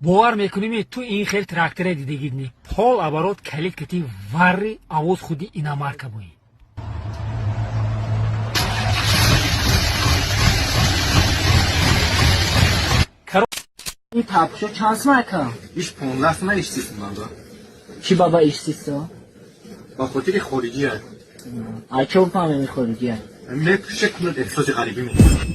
Бовар мекунӣ, ту ин хел тракторе дидагид не, полуоборот калид кати варри овоз худи иномарка буи. Ин тапшо чанд сум, ака? Иш 15 сум, иш 30 сум да. Чӣ баба иш 30 сум? Ба хотири хориҷия. Ай чо фаҳмеми хориҷия? Мепӯше, кунад, эҳсоси ғарибӣ мекунад.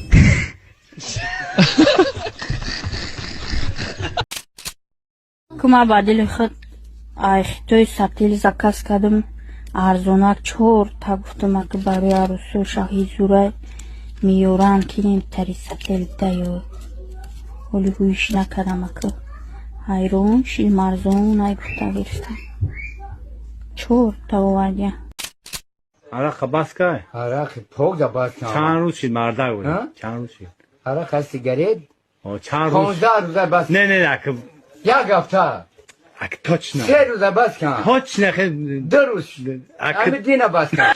Кума ба дили худ ай хитои сатил заказ кардам, арзонак чорта. Гуфтам, аки барои арӯсу шаҳи зурай меёран, кинем тари сатил даё. Ҳоли ҳуиш накардам, ака, ҳайрон шидм. Арзон ай гуфта гирифтам, чорта овардия. Арақа бас кай? Арақи пок да бас кам. Чанд рӯз шид, мардак буд? Ҳа? Чанд рӯз шид? Арақа, сигарет. О, чанд рӯз? 15 рӯза бас. Не, ак. Як ҳафта. Ак, точно. 3 рӯза бас кам. Точно хе. 2 рӯз. Ак. Ами дина бас кам.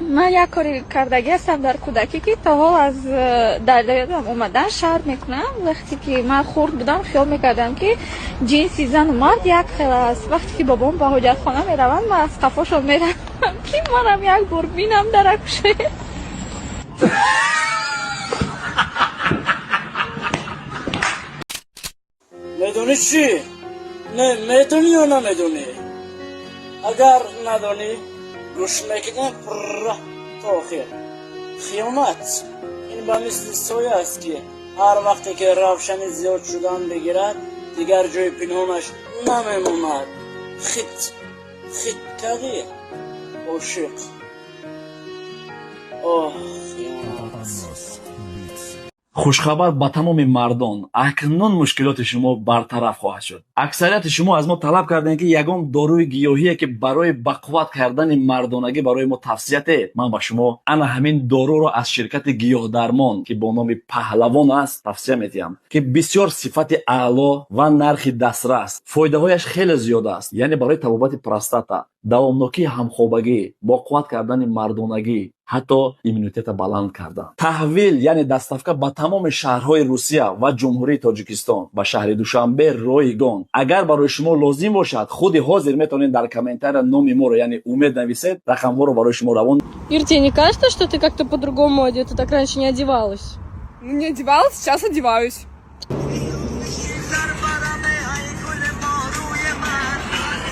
Ман як кори кардагӣ ҳастам дар кӯдакӣ, ки то ҳол аз дар ёдам омадан шарм мекунам. Вақте ки ман хурд будам, хиёл мекардам, ки ҷинси зану мард як хел аст. Вақте ки бобом ба ҳоҷатхона мераванд, ман аз қафошон меравам, ки манам як бор бинам даракушоя. Медонӣ чӣ? Не, медонӣ ё намедонӣ? Агар надонӣ, гӯш мекунем пурра то охир. Хиёнат ин ба мисли соя аст, ки ҳар вақте ки равшанӣ зиёд шудан бигирад, дигар ҷои пинҳонаш намемонад. Хит хит кардӣ, ошиқ. Оҳ, хиёнат! Хушхабар ба тамоми мардон: акнун мушкилоти шумо бартараф хоҳад шуд. Аксарияти шумо аз мо талаб кардем, ки ягон доруи гиёҳие, ки барои бақувват кардани мардонагӣ, барои мо тавсия диҳед. Ман ба шумо ана ҳамин доруро аз ширкати Гиёҳдармон, ки бо номи Паҳлавон аст, тавсия медиҳам, ки бисёр сифати аъло ва нархи дастрас, фоидаҳояш хеле зиёд аст, яъне барои табобати простата, давомнокии ҳамхобагӣ, боқувват кардани мардонагӣ, ҳатто иммунитета баланд кардан. Таҳвил, яъне доставка, ба тамоми шаҳрҳои Русия ва Ҷумҳурии Тоҷикистон, ба шаҳри Душанбе ройгон. Агар барои шумо лозим бошад, худи ҳозир метавонед дар комментария номи моро, яъне Умед, нависед, рақамҳоро барои шумо равон. Ир, тебе не кажется, что ты как-то по-другому одета? Так раньше не одевалась. Ну, не одевалась, сейчас одеваюсь.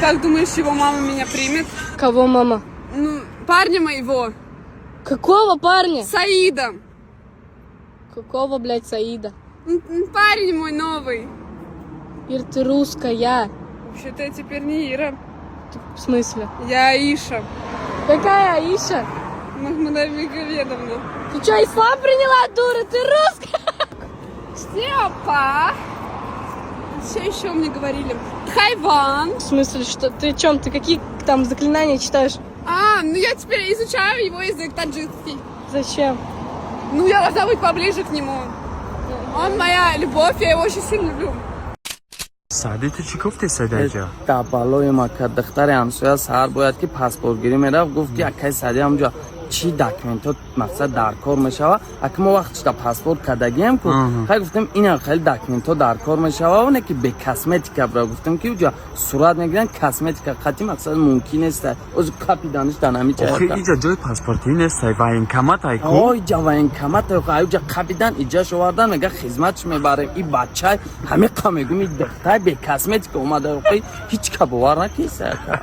Как думаешь, его мама меня примет? Кого мама? Ну, парня моего. Какого парня? Саида. Какого, блядь, Саида? Парень мой новый. Ир, ты русская. Вообще-то я теперь не Ира. В смысле? Я Аиша. Какая Аиша? Махмудовна. Ты что, ислам приняла, дура? Ты русская? Степа. Что еще мне говорили? Хайван. В смысле, что? Ты чем? Ты какие там заклинания читаешь? А, ну я теперь изучаю его язык таджикский. Зачем? Ну, я должна быть поближе к нему. Он моя любовь, я его очень сильно люблю. Саъди, ту чӣ гуфти, Саидаҷо? Дар балои ма ка духтари ҳамсоя саҳар бояд ки паспортгирӣ мерафт, гуфт, ки акай Саъди, ҳамҷо чӣ документҳо, мақсад, дар кор мешава? Ака, мо вақт шуда паспорт кардагием ку, хай, гуфтем, ина хеле документҳо дар кор мешава, оне ки бе косметика бира. Гуфтем, ки уҷа сурат мегиранд, косметика қатъи, мақсад, мумкин нест, озу капиданиш дар ҳами. Охи, иҷа ҷои паспортӣ нест, военкомат ай ку. Ой, иҷа военкомат, ай уҷа қапидан, иҷаш овардан, мега, хизматш мебарем. И бачай ҳамиқа мегум, и духтай бе косметика омада, охи, ҳеҷ ка бовар накиса, ака.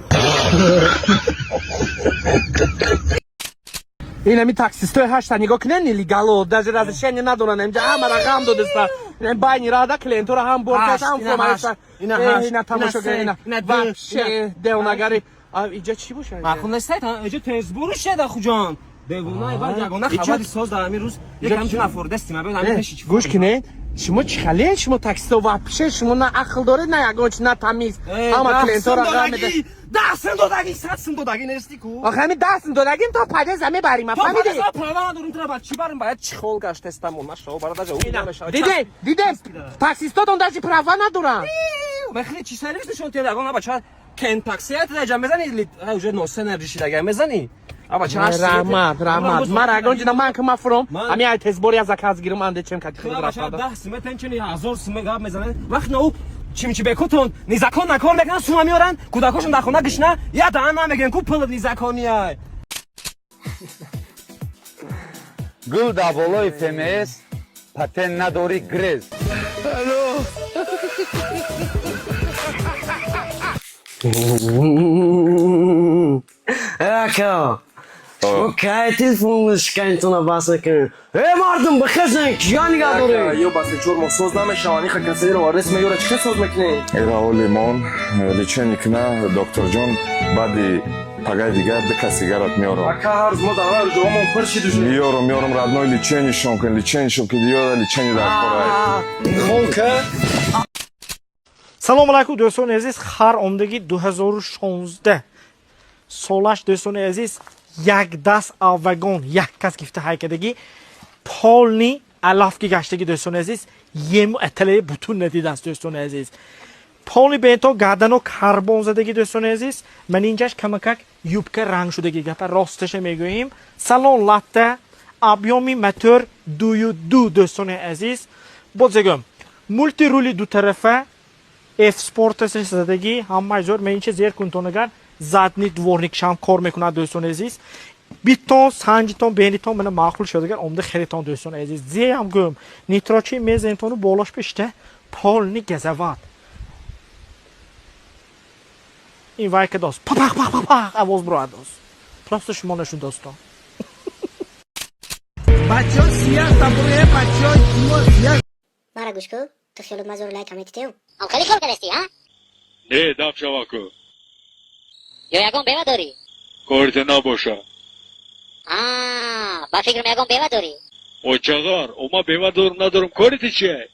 Ин ҳами таксистои ҳашта нигоҳ кунед, нелегало, даже разрешение надоранд. Инҷа ҳамара ғам додиста, байни рада клиентора ҳам бор кард, ҳам фомаиста. Ина тамошо кунед, ина вообще девонагари. Иҷа чӣ бошад? Маъқул нестай, иҷа тезбуру шеда, хуҷон. Бегуна баъд ягона хабари соз дар ҳамин рӯз якам ҷун афордасти ма бед ҳамин пеши. Гӯш кунед, шумо чӣ хален? Шумо таксисто вообще, шумо на ақл доред, на ягон чи, на тамиз. Ҳама клиентора ғам меда. 10 сум додагӣ, 100 сум додагӣ нести ку. Охи, ҳамин 10 сум додагим, то подъезда мебарим, фаҳмидӣ? Права надорим, тра ба чӣ барим? Бояд чӣ хол гаштестамон нашо бародар. Дидем, дидем, таксистотон даже права надоранд. Мехли чӣ сервис нишон тиҳад, ягона бача кен такси ҷа мезани, уже носе нержишидага мезани. Раҳмат, раҳмат. Ман ягон ҷида ман ки ма фуром, ами ай тезбор я заказ гирам, анде чем кати худ рафтада. 10 суме тенчини 1000 суме гап мезанед. Вақт на чимчибекотон незаконно кор мекунанд, сума меоранд, кӯдакошон дар хона гишна, я даҳан намегирем ку пул незаконный ай. Гул дар болои ФМС, патент надорӣ, грез. Ака, шумо кай телефонро шиканитона бас мекунед? Э, мардум, бихезен, кия нигаҳ доред? Ё басе 4 моҳ соз намешаванд, иха касаиро варрес меёра, чӣ хел соз мекунед? Эра лимон лечение куна, докторҷон, баъди пагай дигар ду кас дигарат меорам. Ака, ҳар рӯз мо дар ҳар ҷоҳомон пир шиду. Меёрам, меёрам, родной, лечение шон кун, лечение шон кун, ёра лечение дар корай. Хонка. Салом алайкум, дӯстони азиз. Хар омдагӣ 2016 солаш, дӯстони азиз, як даст аввагон, як кас гифта ҳайкадагӣ, полный алафки гаштагӣ, дӯстони азиз, ему эталаи бутун надидааст, дӯстони азиз, полный бенто гардано карбон задагӣ, дӯстони азиз, ман инҷаш камакак юбка ранг шудагӣ, гапа росташа мегӯем, салон латта, объёми мотор 2,2, дӯстони азиз, боз егӯям, мультирули дутарафа, F Sport задагӣ, ҳамаи зор, мен инча зер кунтонагар задний дворникшам кор мекунад, дӯстони азиз, битон санҷитон бенитон мана маъқул шудагар, омда херитон, дӯстони азиз, зеам гӯм нитрочи мезентону болош пешта полный газават ин вай кадост, папах пах пах овоз буроадост, просто шумо нашуд, достон. Бачаҳо сиях табуре, бачаҳо сиях. Мара гӯш кун, ту хиёлот мазор лайк ҳам метитеу? Ам хеле кор кардасти, ҳа? Не, дам шаваку. Ё ягон бева дорӣ? Корите набоша. А, ба фикрам ягон бева дорӣ. Очағар, ома бева дорум надорум, корити чия?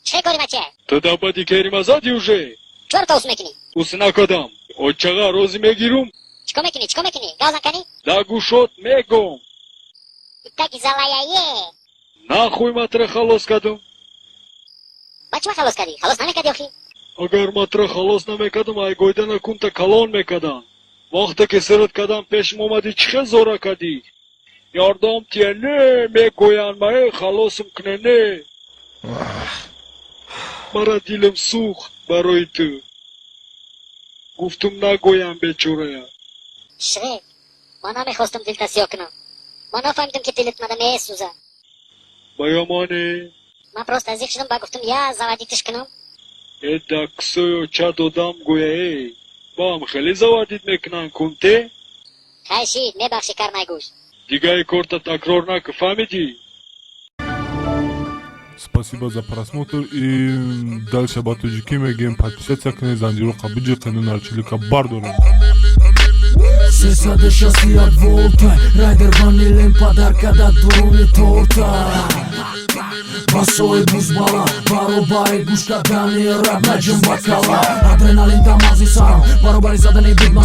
Чӣ кори ма чия? Ту дабади керима зади уже? Чор та ус мекунӣ? Ус накадам. Очағар, рози мегирум? Чико мекунӣ, чико мекунӣ? Гав кани? Да гӯшот мегом. Итаки залаяе. Нахуй матра халос кадум. Ба чима халос кардӣ? Халос намекардӣ охи? Агар матра халос намекардам, ай гойдана кумта калон мекардам. Вақте ки сират кардам, пешим омадӣ, чӣ хел зора кардӣ? Ёрдом тия не мегӯянд, мае халосам куне не. Мара дилам сӯхт барои ту. Гуфтум нагӯям бечорая. Шрек, ман намехостам дилта сиёҳ кунам. Ман нафаҳмидам, ки дилат мада месӯзад. Ба ёмоне? Ман просто зиқ шудам, ба гуфтам я заводить ш кунам. Э, даксою ча додам гӯя э. Баам хеле заводить мекунанд кунте? Хай шид, мебахши, карнайгӯш. Дигаи корта такрор накун, фаҳмидӣ? Спасибо за просмотр и дальше ба тоҷикӣ мегӯем: подписаться кунед, занҷироқа биҷиқену нарчилика бардорем. 361 волта райдер ванилем падарка дар дуруни торта ба сои бузбала баробари гӯш кардани раб наҷум ба кала адреналин дар мағзи сарам баробари задани бигма.